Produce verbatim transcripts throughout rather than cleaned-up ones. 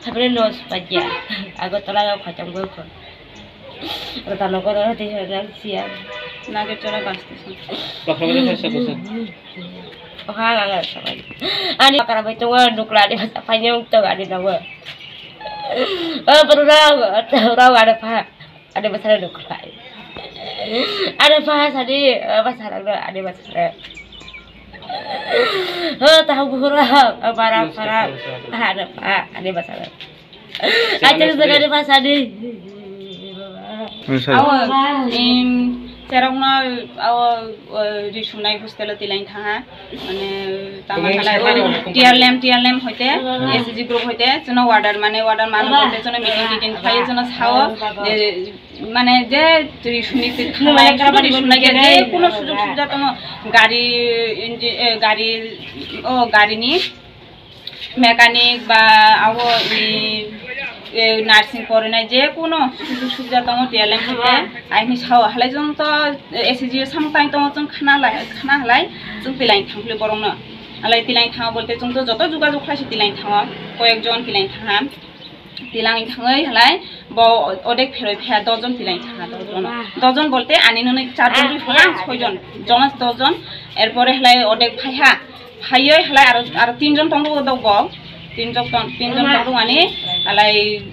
Sabri nos paja. Agartala o khatam goi ko. Rata no ko rati na siya. Nage chora basti. Bakra bakra sa kusa. Oha ga ga sa. Ani bakra bai to nukla de sa panyong to ani na wa. Oh, bro, bro, bro, ada pa. Ada masalah nukla. Ada pa sadi, masalah ada masalah. Oh, tahu bura, bara para. Ada pa, ada masalah. Acha jaga de basa de. Awa, em, cherokno awa, eh, risunai hostel o tilain thangha. Mane, tama tala, o T R L M, T R L M hoite, S G group hoite, chwngno order, mane, order mano hoite, chwngno meeting titing khlai, chwngno sao, je, mane, je risuni twi khlai, sudo risunai je, je kuno sujog subida tamo, gari, inji-, eh, gari, o gari ni, mechanic ba abo ni, eh, nursing porinai je kuno sujog subida tongo T R L M hoite aini sao halai jong to S G samung tang tongo chwng khna lai khna halai chwng tilain thangphli borokno halai tilain thango bolte chwng to joto jogajog khlai se tilain thango koyek jon tilain thango tilain thangwi halai bo odek pheroi pha dos jon tilain thango dos jon dos jon bolte ani nwnwi char jon twi phalang soi jon joma dos jon erpore halai odek phaiha Phaioi halai aro, aro tinjon tongro dok bo. Tinjon tong, tinjon tongro ani halai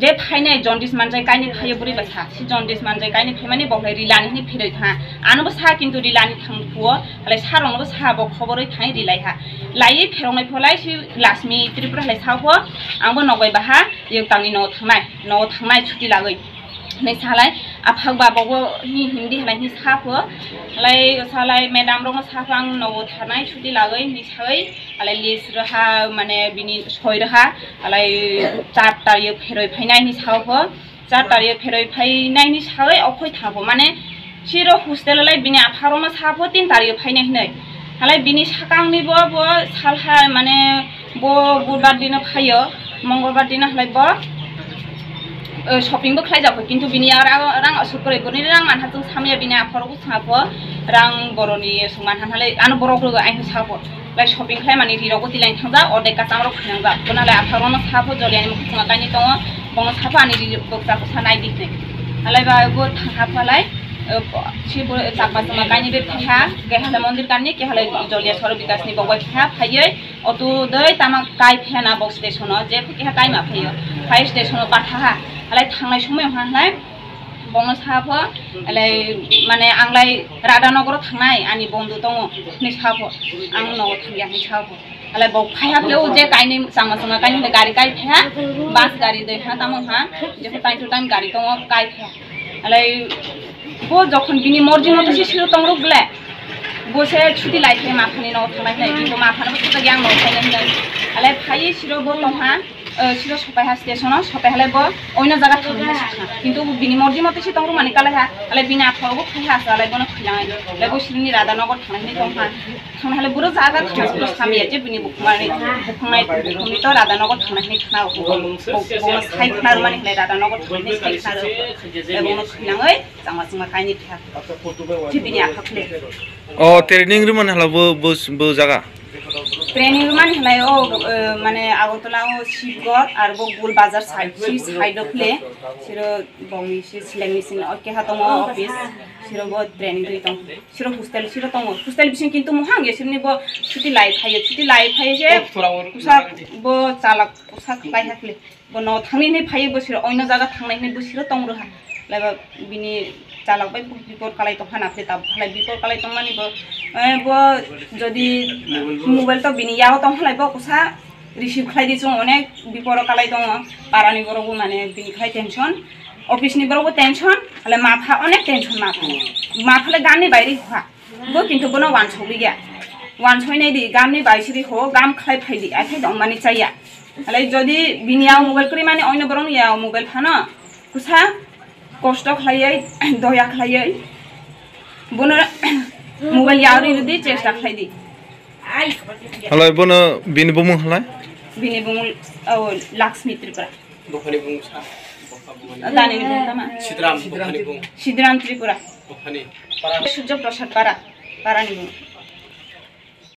je phainai jaundice manjai kaini phaio bwrwi ba sa. Si jaundice manjai kaini phaimani bo halai rilani hini phiroi tha. Ano bo sa kintu rilani thang phuo. Halai sa rongno bo sa bo khoboroi thang rilai ha. Lai pherong nai pholai si Lasmi Tripura halai sa pho. Ang bo nokbai baha yung tangni no thangnai. No thangnai chuti lagoi. Hinwi salai, aphak ba bobo hi hindi halai hinwi sapho, halai salai madam rokno sapho ang nogo thanai chuti lagoi hinwi sawi, halai list rwha mane bini soi rwha, halai char tarik pheroi phainai hinwi sapho, char tarik pheroi phainai hinwi sawi okhoi thapho mane siro hostel lai bini apha rokno sapho tin tarik phainai hinwi, halai bini sakangni bo bo salha mane bo budbar dino phaio, mongolbar dino halai bo. Eh, shopping bo khlai jak, kintu bini ya rang, rang asuk kwrwi, bini rang manha chwng samya bini aphor rok swnga pho, rang boroni sung manha halai ano borok rwgo aini sa pho, lai shopping khlai mani ri rok bo tilain thang jak, ode kacham rok khnang jak, bono halai aphar rok no sa pho, joliani mukhugo chwng kainwi tongo, bono sa pho ani ri bwkcha bwsa nai di hinwi, halai ba bo thang ha pho halai, eh, si bo chakma chwng kainwi bethai ha, keha halai mondir kanni, keha halai jolia soro bikasni bok bai phai ha, phaiwi, Auto doi tama kai phiyana bo station o, je phikha kai ma phaio. Phai station o patha ha. Halai thangnai somoi ha halai bongno sa pho, halai mane ang lai Radhanagar o thangnai ani bondhu tongo hinwi sa pho. Ang nogo thangya hinwi sa pho. Halai bo phai ha phle o je kainwi chama chama kainwi gari kai phaiha, bus gari doi ha tamo ha, je pho time to time gari tongo kai phaiha. Halai bo jokhon bini morji moto se siro tong rok ble. Bo se chuti lai khe ma phani no thanglai khe, kintu ma phani bo chuta yang no khainai hinai. Halai phai siro bo tong ha, eh, siro sopai ha station o, sopai halai bo oino jaga thang hinai sakha. Kintu bini morji moto se tong rok mani kalai ha, halai bini aphor bo phai ha sa, halai bono khilang. Halai bo siro ni Radhanagar thanglai hinai tong ha. Thangna hale buro jaga thangna buro samya je bini bukhumani, bukhumnai, bukhumni to Radhanagar thangna hini khna o. Bo, bo sai khna rwmani hwnwi Radhanagar thangna hini sai khna rw. Ebo no thwilangwi changma changma kainwi thang. Thwi bini aphak le. O training rwmani hala bo, bo, bo jaga? Training rwmani halai o, eh, mane Agartala o Shibgor ar bo Gul Bazar side, si side o khle. Siro bongni si seleng ni sini o keha tongo office. Siro bo training rwi tong. Siro hostel siro tongo. Hostel bising kintu mohang ya sirni bo chuti lai phaio. Chuti lai phaio je kusa bo chalak kusa khlai hakle. Bo no thangni hinwi phaio bo siro oino jaga thangnai hinwi bo siro tong rwha. Laiba bini chalak bai bipor kalai tong hana phle tabuk halai bipor kalai tongmani bo, eh, bo jodi mobile to bini yago tong halai bo kusa receive khlai di chwng onek bipor kalai tongo. Parani borok bo mane bini khai tension. Office ni borok bo tension. Halai mapha onek tension mapha. Mapha le ganni bairi hwa. Bo kintu bono wansokliya. Wansoinai di, gamni bai siri ho, gam khlai phai di, aithai tongmani chaya. Halai jodi bini yago mobile kwrwi mani oino borokni yago mobile phano, kusa kosto khlaiwi, doya khlaiwi, bono mobile yago rwi di chesta khlai di. Halai bono bini bumung halai? Bini bumung, oh, Lakshmi Tripura. Buphani bung sa, bupha bumani. Dani ni bung tama? Sidram, buphani bung. Sidram Tripura. Buphani. Para. Surjo Prasad Para, Para ni bung.